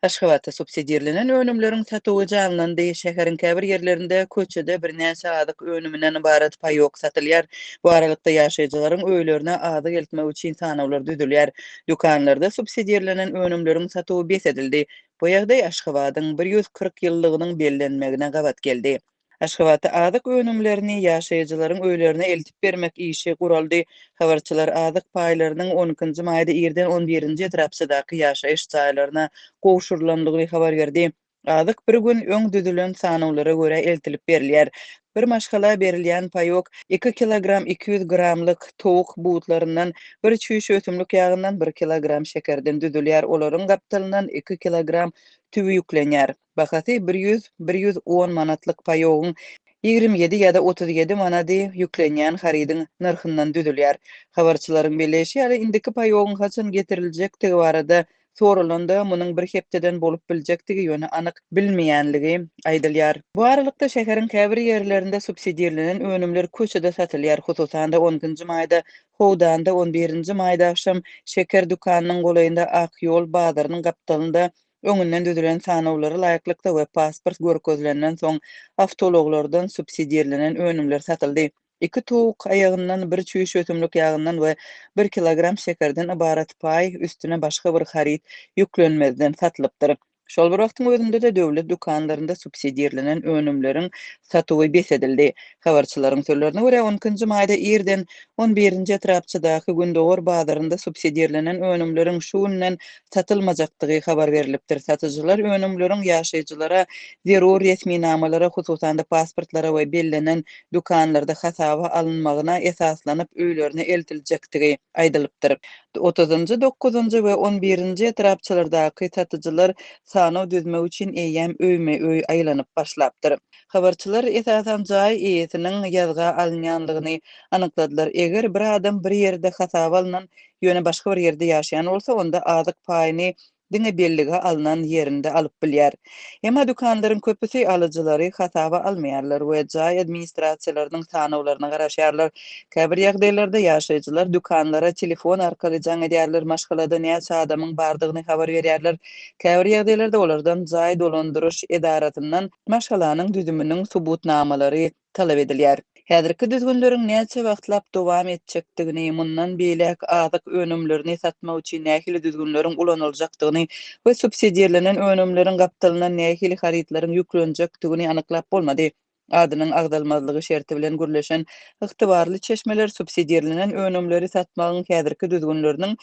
Aşgabatda subsidirlenen önümleriň satuwy janlandy. Şäheriň käbir ýerlerinde köçede birnäçe azyk önüminden ybarat paýok satylýar. Bu aralykda, ýaşaýjylaryň öýlerine azyk eltmek üçin sanawlar düzülýär. Dükanlarda subsidirlenen önümleriň satuwy bes edildi. Bu ýagdaý Aşgabadyň 140 ýyllygynyň bellenmegine gabat geldi. Aşgabatda azyk önümlerini ýaşaýjylaryň öýlerine eltip bermek işi guraldy. Habarçylar azyk paýlarynyň on ikinji maýda irden on birinji etrapçadaky ýaşaýyş jaýlaryna gowşurylandygyny habar berdi. Azyk bir gün öň düzülen sanawlara görä eltilip berilýär. Bir maşgala berilýän paýok iki kilogram 200 gramlyk towuk butlaryndan, bir çüýşe ösümlik ýagyndan, bir kilogram şekerden düzülýär. Olaryň gapdalyndan iki kilogram tüwi ýüklenýär. Bahasy 100, 110 manatlyk paýogyň 27 ýa-da 37 manady ýüklenýän harydyň nyrhyndan düzülýär. Habarçylaryň belleýşi ýaly, indiki paýogyň haçan getiriljekdigi barada soralanda, munuň bir hepdeden bolup biljekdigi, ýöne anyk bilinmeýänligi aýdylýar. Bu aralykda, şäheriň käbir ýerlerinde subsidirlenen önümler köçede satylýar. Hususan-da, on ikinji maýda Howdanda, on birinji maýda agşam Şeker dükanynyň golaýynda Ak ýol bazarynyň gapdalynda Öňünden düzülen sanawlara laýyklykda we pasport görkezilenden soň awtoulaglardan subsidirlenen önümler satyldy. Iki towuk aýagyndan, bir çüýşe ösümlik ýagyndan we bir kilogram şekerden ybarat paý üstüne başga bir haryt ýüklenmezden satylypdyr. Şol bir wagtyň özünde-de döwlet dükanlarynda subsidirlenen önümleriň satuwy bes edildi. Habarçylaryň sözlerine görä, on ikinji maýda irden on birinji etrapçadaky Gündogar bazarynda subsidirlenen önümleriň şu günden satylmajakdygy habar berlipdir. Satyjylar önümleriň ýaşaýjylara zerur resminamalara, hususan-da pasportlara we bellenen dükanlarda hasaba alynmagyna esaslanyp öýlerine eltiljekdigi aýdylypdyr. Otuzynjy, dokuzynjy we on birinji etrapçalardaky satyjylar sanaw düzmek üçin eýýäm öýme-öý aýlanyp başlapdyr. Habarçylar esasan jaý eýesiniň ýazga alynýandygyny anykladylar. Eger bir adam bir ýerde hasaba alnan, ýöne başga bir ýerde ýaşaýan bolsa, onda azyk paýyny diňe bellige alnan ýerinde alyp bilýär. Emma dükanlaryň köpüsi alyjylary hasaba almaýarlar we jaý administrasiýalarynyň sanawlaryna garaşýarlar. Käbir ýagdaýlarda ýaşaýjylar dükanlara telefon arkaly jaň edýärler, maşgalada näçe adamyň bardygyny habar berýärler. Käbir ýagdaýlarda olardan jaý dolandyryş edarasyndan maşgalanyň düzüminiň subutnamalary talap edilýär. Häzirki düzgünleriň näçe wagtlap dowam etjekdigini, mundan beýläk azyk önümlerini satmak üçin nähili düzgünleriň ulanyljakdygyny we subsidirlenen önümleriň gapdalyndan nähili harytlaryň ýüklenjekdigini anyklap bolmady. Adynyň agzalmazlygy şerti bilen gürleşen ygtybarly çeşmeler subsidirlenen önümleri satmagyň häzirki düzgünleriniň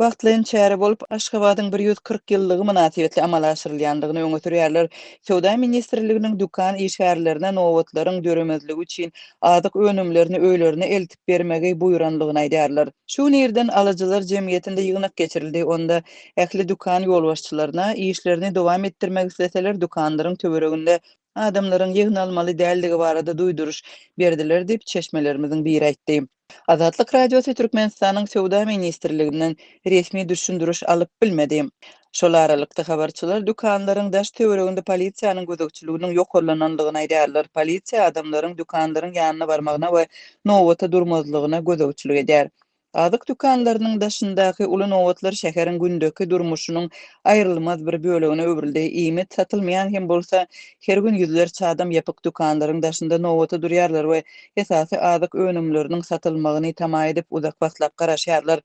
wagtlaýyn çäre bolup, Aşgabadyň 140 ýyllygy mynasybetli amala aşyrylýandygyny öňe sürýärler. Söwda ministrliginiň dükan işgärlerine nobatlaryň döremezligi üçin azyk önümlerini öýlerine eltip bermegi buýranlygyny aýdýarlar. Şu gün irden Alyjylar jemgyýetinde ýygnak geçirildi. Onda ähli dükan ýolbaşçylaryna işlerini dowam etdirmek isleseler dükanlaryň töwereginde adamlaryň ýygnalmaly däldigi barada duýduryş berdiler diýip, çeşmelerimiziň biri aýtdy. Azatlyk Radiosy Türkmenistanyň Söwda ministrliginden resmi düşündiriş alyp bilmedi. Şol aralykda, habarçylar dükanlaryň daş-töwereginde polisiýanyň gözegçiliginiň ýokarlanandygyny aýdýarlar. Polisiýa adamlaryň dükanlaryň ýanyna barmagyna we nobata durmazlygyna gözegçilik edýär. Azyk dükanlarynyň daşyndaky uly nobatlar şäheriň gündeki durmuşynyň aýrylmaz bir bölegine öwrüldi. Iýmit satylmaýan hem bolsa, her gün ýüzlerçe adam ýapyk dükanlaryň daşynda nobata durýarlar we esasy azyk önümleriniň satylmagyny tama edip, uzak wagtlap garaşýarlar.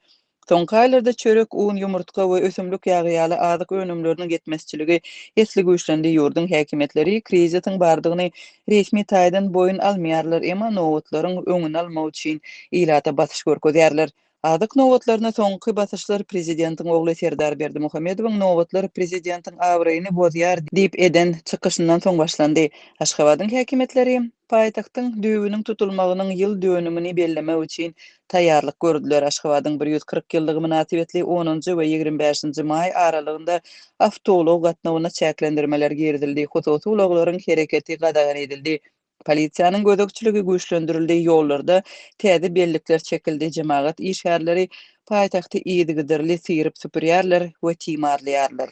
Soňky aýlarda çörek, un, ýumurtga we ösümlik ýagy ýaly azyk önümleriniň ýetmezçiligi esli güýçlendi. Ýurduň häkimiýetleri krizisiň bardygyny resmi taýdan boýun almaýarlar, emma nobatlaryň öňüni almak üçin ilata basyş görkezýärler. Azyk nobatlaryna soňky basyşlar prezidentiň ogly Serdar Berdimuhamedowyň nobatlar prezidentiň abraýyny bozýar diýip eden çykyşyndan soň başlandy. Aşgabadyň häkimiýetleri paýtagtyň düýbüniň tutulmagynyň ýyl dönümini bellemek üçin taýýarlyk gördüler. Aşgabadyň 140 ýyllygy mynasybetli onunjy we 25-nji maý aralygynda awtoulag gatnawyna çäklendirmeler girizildi, hususy ulaglaryň hereketi gadagan edildi. Polisiýanyň gözegçiligi güýçlendirildi, ýollarda täze bellikler çekildi, jemagat işgärleri paýtagty yzygiderli syryp-süpürýärler we timarlaýarlar.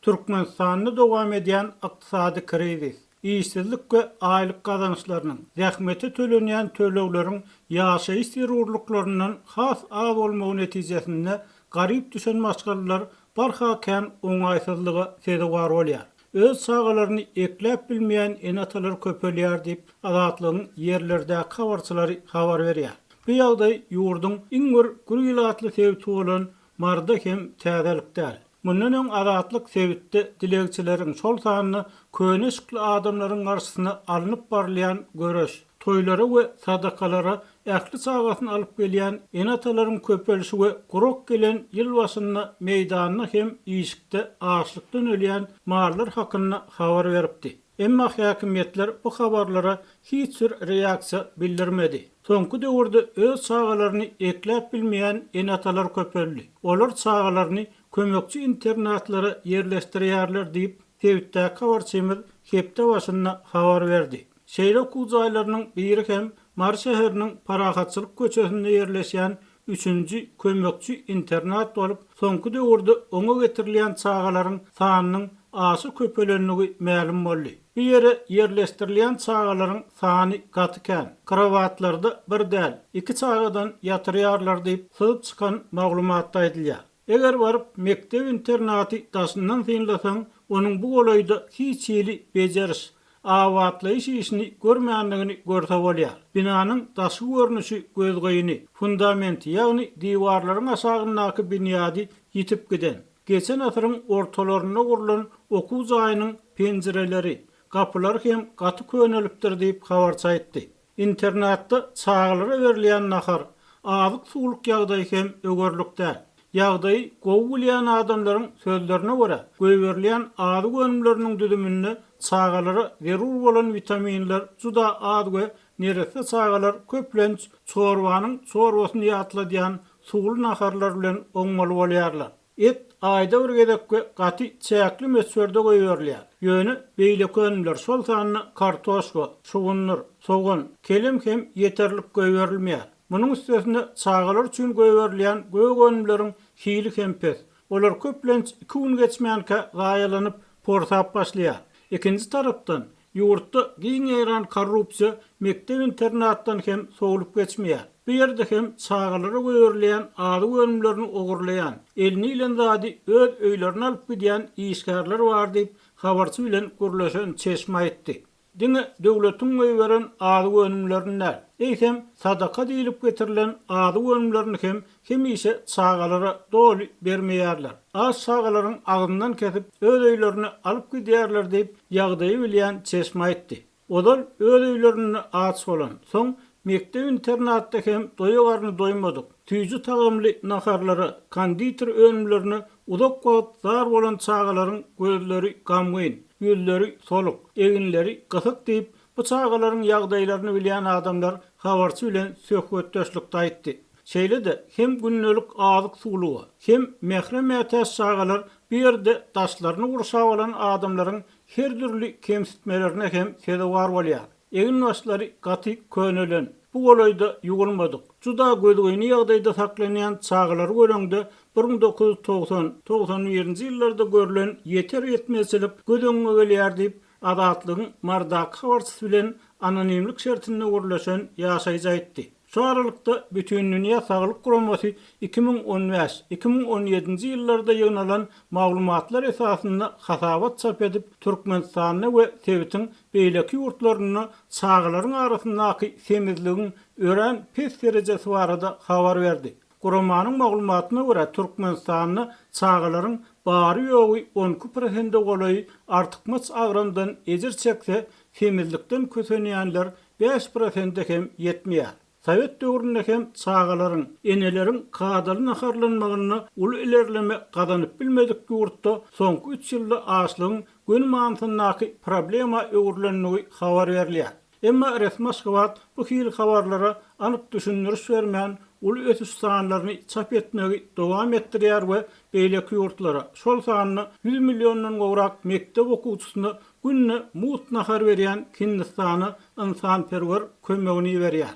Türkmenistanda dowam edýän ykdysady krizis, işsizlik we aýlyk gazançlarynyň, zähmete tölenýän tölegleriň ýaşaýyş zerurlyklaryndan has az bolmagy netijesinde. garyp düşen maşgalalar barha kän oňaýsyzlyga sezewar bolýar. Öz çagalaryny ekläp bilmeýän ene-atalar köpelýär diýip, Azatlygyň ýerlerdäki habarçylary habar berýär. Bu ýagdaý ýurduň iň bir gür ilatly sebiti bolan Maryda hem täzelik däl. Mundan öň Azatlyk sebitde dilegçileriň, şol sanda köne eşikli adamlaryň garşysyna alnyp barylýan göreş, toýlara we sadakalara ähli çagasyny alyp gelýän ene-atalaryň köpelişi we gurak gelen ýyl başynda meýdanda hem işikde açlykdan ölýän mallar hakynda habar beripdi. Emma häkimiýetler bu habarlara hiç bir reaksiýa bildirmedi. Soňky döwürde öz çagalaryny ekläp bilmeýän ene-atalar köpeldi. Olar çagalaryny kömekçi internatlara ýerleşdirýärler diýip, sebitdäki habarçymyz hepde başynda habar berdi. Şeýle okuw jaýlarynyň biri hem Mary şäheriniň Parahatçylyk köçesinde ýerleşýän üçünji kömekçi internat bolup, soňky döwürde oňa getirilýän çagalaryň sanynyň aşa köpelendigi mälim boldy. Bu ýere ýerleşdirilýän çagalaryň sany gaty kän. Krowatlarda bir däl, iki çagadan ýatyrýarlar diýip, syzyp çykan maglumatda aýdylýar. Eger baryp, mekdep-internaty daşyndan synlasaň, onuň bu golaýda hiç hili bejeriş, abatlaýyş işini görmändigini görse bolýar. Binanyň daşky görnüşi gözgyny, fundamenti, ýagny diwarlaryň aşagyndaky binýady ýitip giden. Geçen asyryň ortalarynda gurlan okuw jaýynyň penjireleri, gapylary hem gaty könelipdir diýip, habarçy aýtdy. Internatda çagalara berilýän nahar, azyk-suwluk ýagdaýy hem öwerlik däl. Ýagdaýy gowy bilýän adamlaryň sözlerine görä, goýberilýän azyk önümleriniň düzüminde çagalara zerur bolan witaminler juda az we neresse çagalar köplenç çorbanyň çorbasyny ýatladýan suwly naharlar bilen oňmaly bolýarlar. Et aýda bir gezek we gaty çäkli möçberde goýberilýär. Ýöne beýleki önümler, şol sanda kartoşka, şugundyr, sogan, kelem hem ýeterlik goýberilmeýär. Munuň üstesine çagalar üçin goýberilýän gök önümleriň hili hem pes. Olar köplenç iki gün geçmänkä zaýalanyp, porsap başlaýar. Ikinji tarapdan, Ýurtda giň ýaýran korrupsiýa mekdep-internatdan hem sowlup geçmeýär. Bu ýerde hem çagalara goýberilýän azyk önümlerini ogurlaýan, eline ilen zady öz öýlerine alyp gidýän işgärler bar diýip, habarçy bilen gürleşen çeşme aýtdy. Diňe döwletiň goýberen azyk önümlerini däl, eýsem, sadaka diýlip getirilen azyk önümlerini hem hemişe çagalara doly bermeýärler. Aç çagalaryň agzyndan kesip, öz öýlerine alyp gidýärler diýip, ýagdaýy bilýän çeşme aýtdy. Ozal öz öýlerinde aç bolan, soň mekdep-internatda hem doýa garny doýmadyk, süýji tagamly naharlara, konditer önümlerine uzak wagt zar bolan çagalaryň gözleri gamgyn, ýüzleri soluk, eginleri gysyk diýip, bu çagalaryň ýagdaýlaryny bilýän adamlar habarçy bilen söhbetdeşlikde aýtdy. Şeýle-de, hem gündelik azyk-suwluga, hem mähre mätäç çagalar bu ýerde daşlaryny gurşap alan adamlaryň her dürli kemsitmelerine hem sezewar bolýar. Egin-başlary gaty könelen, bu golaýda ýuwulmadyk, juda gözgyny ýagdaýda saklanýan çagalary göreňde 1990, 91-nji ýyllarda görlen ýeter-ýetmezçilik göz öňüňe gelýär diýip, Azatlygyň Marydaky habarçysy bilen anonimlik şertinde gürleşen ýaşaýjy aýtdy. Şu aralykda, Bütindünýä saglyk guramasy 2015, 2017-nji ýyllarda ýygnalan maglumatlar esasynda hasabat çap edip, Türkmenistanda we sebitiň beýleki ýurtlarynda çagalaryň arasyndaky semizligiň örän pes derejesi barada habar berdi. Guramanyň maglumatyna görä, Türkmenistanda çagalaryň bary-ýogy 12 prosente golaýy artykmaç agramdan ejir çekse, semizlikden kösenýänler 5 prosente hem ýetmeýär. Sowet döwründe hem çagalaryň, eneleriň kadaly naharlanmagynda uly ilerleme gazanyp bilmedik ýurtda soňky üç ýylda açlygyň göni manysyndaky problema öwrülendigi habar berilýär. Emma resmi Aşgabat bu hili habarlara anyk düşündiriş bermän, uly ösüş sanlaryny çap etmegi dowam etdirýär we beýleki ýurtlara, şol sanda 100 milliondan gowrak mekdep okuwçysyna günde mugt nahar berýän Hindistana ynsanperwer kömegini iberýär.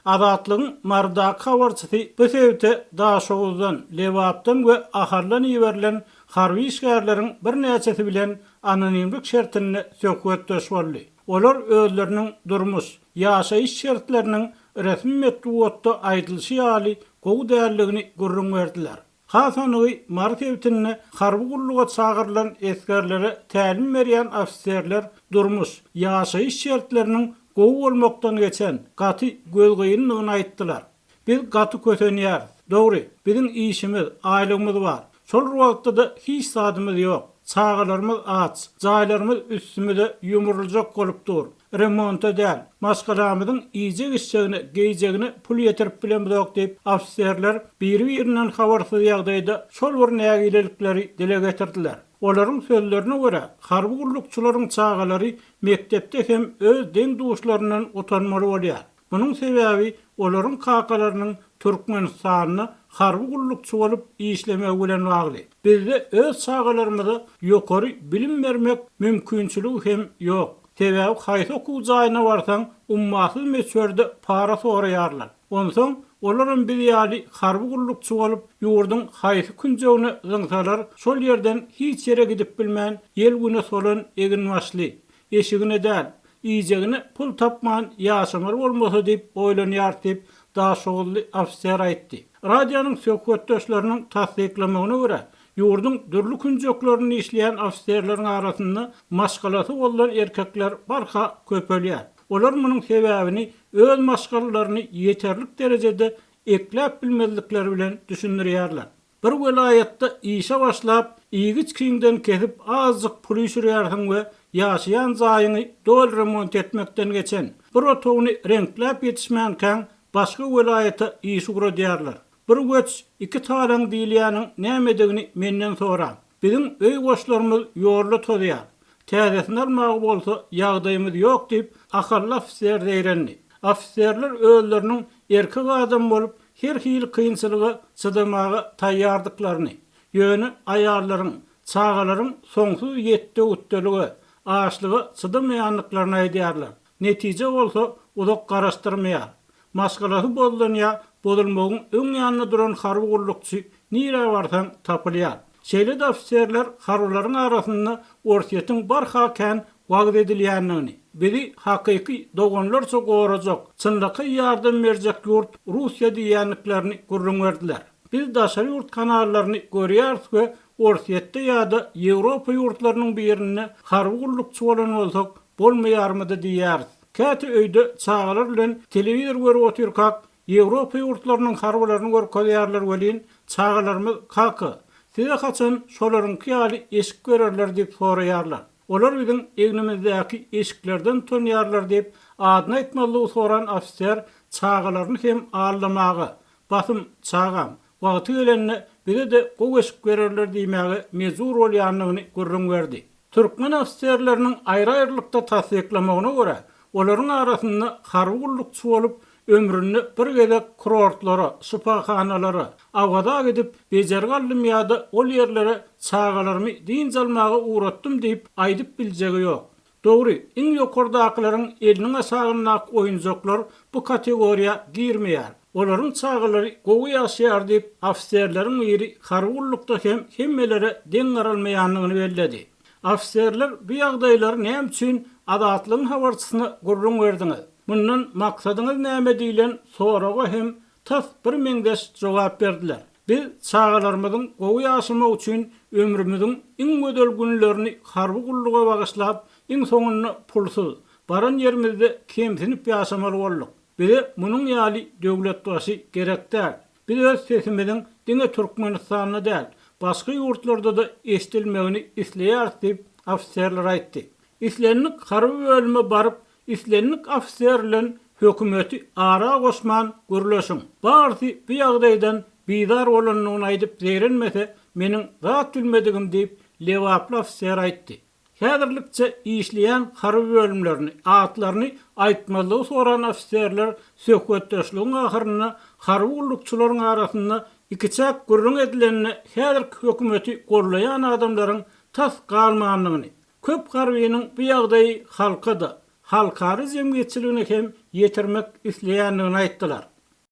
Azatlygyň Marydaky habarçysy bu sebite Daşoguzdan, Lebapdan we Ahaldan iberilen harby işgärleriň birnäçesi bilen anonimlik şertinde söhbetdeş boldy. Olar özleriniň durmuş, ýaşaýyş şertleriniň resmi metbugatda aýdylyşy ýaly gowy däldigini gürrüň berdiler. Has anygy, Mary sebitinde harby gulluga çagyrylan esgerlere tälim berýän ofiserler durmuş, ýaşaýyş şertleriniň gowy bolmakdan geçen, gaty gözgynydygyny aýtdylar. Biz gaty kösenýäris. Dogry, biziň işimiz, aýlygymyz bar. Şol bir wagtda-da hiç zadymyz ýok. Çagalarymyz aç, jaýlarymyz üstümize ýumruljak bolup dur. Remonta däl, maşgalamyzyň iýjek-içjegine, geýjegine pul ýetirip bilemzok diýip, ofiserler biri-birinden habarsyz ýagdaýda şol bir nägilelikleri dile getirdiler. Olaryň sözlerine görä, harby gullukçylaryň çagalary mekdepde hem öz deň-duşlaryndan utanmaly bolýar. Munuň sebäbi olaryň kakalarynyň Türkmenistanda harby gullukçy bolup işlemegi bilen bagly. Bizde öz çagalarymyza ýokary bilim bermek mümkinçiligi hem ýok. Sebäbi haýsy okuw jaýyna barsaň ummasyz möçberde para soraýarlar. Onsoň olaram biz ýaly harby gullukçy bolup ýurduň haýsy künjegine zyňsalar şol ýerden hiç ýere gidip bilmän ýel-güne solan eginbaşly, eşigine däl, iýjegine pul tapman ýaşamaly bolmasa diýip oýlanýarys diýip, daşoguzly ofiser aýtdy. Radionyň söhbetdeşleriniň tassyklamagyna görä, ýurduň dürli künjeklerinde işleýän ofiserleriň arasynda maşgalasy bolan erkekler barha köpelýär. Olar munuň sebäbini öz maşgalalaryny ýeterlik derejede ekläp bilmezlikleri bilen düşündirýärler. Bir welaýatda işe başlap, iýgiç-kiňden kesip azajyk pul üýşürýärsiň we ýaşaýan jaýyňy doly remont etmekden geçen, bir otagyny reňkläp ýetişmänkäň başga welaýata iş ugradýarlar. Bir göç, iki talaň diýilýäniň nämedigini menden soraň. Biziň öý goşlarymyz ýolda tozýar. Täzesini almaga bolsa ýagdaýymyz ýok diýip, ahally ofiser zeýrendi. Ofiserler özleriniň erkek adam bolup, her hili kynçylyga çydamaga taýýardyklaryny, ýöne aýallaryň, çagalaryň soňsuz ýetde-gütdelige, açlyga çydamaýandyklaryny aýdýarlar. Netije bolsa uzak garaşdyrmaýar. Maşgalasy bozulan ýa bozulmagyň öň ýanynda duran harby gullukçy nirä barsaň tapylýar. Şeýle-de ofiserler harbylaryň arasynda Orsýetiň barha kän wagyz edilýändigini, bizi hakyky doganlarça gorajak, çynlakaý ýardam berjek ýurt Russiýa diýýändiklerini gürrüň berdiler. Biz daşary ýurt kanallaryny görýäris we Orsýetde ýa-da Ýewropa ýurtlarynyň birinde harby gullukçy bolan bolsak bolmaýarmydy diýýäris. Käte öýde çagalar bilen telewizor görüp otyrkak, Ýewropa ýurtlarynyň harbylaryny görkezýärler welin, çagalarymyz Kaka, size haçan şolaryňky ýaly eşik bererler diýip soraýarlar. Olar biziň egnimizdäki eşiklerden utanýarlar diýip, adyny aýtmazlygy soran ofiser çagalaryny hem aldamaga, Basym, çagam, wagty gelende bize-de gowy eşik bererler diýmäge mejbur bolýandygyny gürrüň berdi. Türkmen ofiserleriniň aýry-aýrylykda tassyklamagyna görä, olaryň arasynda harby gullukçy bolup, ömründe bir gezek kurortlara, şypahanalara, Awaza gidip, bejergi aldym ýa-da ol ýerlere çagalarymy dynç almaga ugratdym diýip aýdyp biljegi ýok. Dogry, iň ýokardakylaryň eliniň aşagyndaky oýunjaklar bu kategoriýa girmeýär. Olaryň çagalary gowy ýaşaýar diýip, ofiserleriň biri harby gullukda hem hemmelere deň garalmaýandygyny belledi. Ofiserler bu ýagdaýlary näme üçin Azatlygyň habarçysyna gürrüň berdiňiz? Mundan maksadyňyz näme diýlen soraga hem tas birmeňzeş jogap berdiler. Biz çagalarymyzyň gowy ýaşamagy üçin ömrümiziň iň gözel günlerini harby gulluga bagyşlap, iň soňunda pulsuz, baran ýerimizde kemsinip ýaşamaly bolduk. Bize munuň ýaly döwletbaşy gerek däl. Biz öz sesimiziň diňe Türkmenistanda däl, başga ýurtlarda-da eşidilmegini isleýäris diýip, ofiserler aýtdy. Islendik harby bölüme baryp, islendik ofiser bilen hökümeti ara goşman gürleşiň. Barysy bu ýagdaýdan bizar bolandygyny aýdyp zeýrenmese, meniň zat bilmedigim diýip, lebaply ofiser aýtdy. Häzirlikçe işleýän harby bölümlerini, atlaryny aýtmazlygy soran ofiserler söhbetdeşligiň ahyrynda harby gullukçylaryň arasynda ikiçäk gürrüň edilende häzirki hökümeti gollaýan adamlaryň tas galmandygyny, köp harbynyň bu ýagdaýy halka-da, halkara jemgyýetçiligine hem ýetirmek isleýändigini aýtdylar.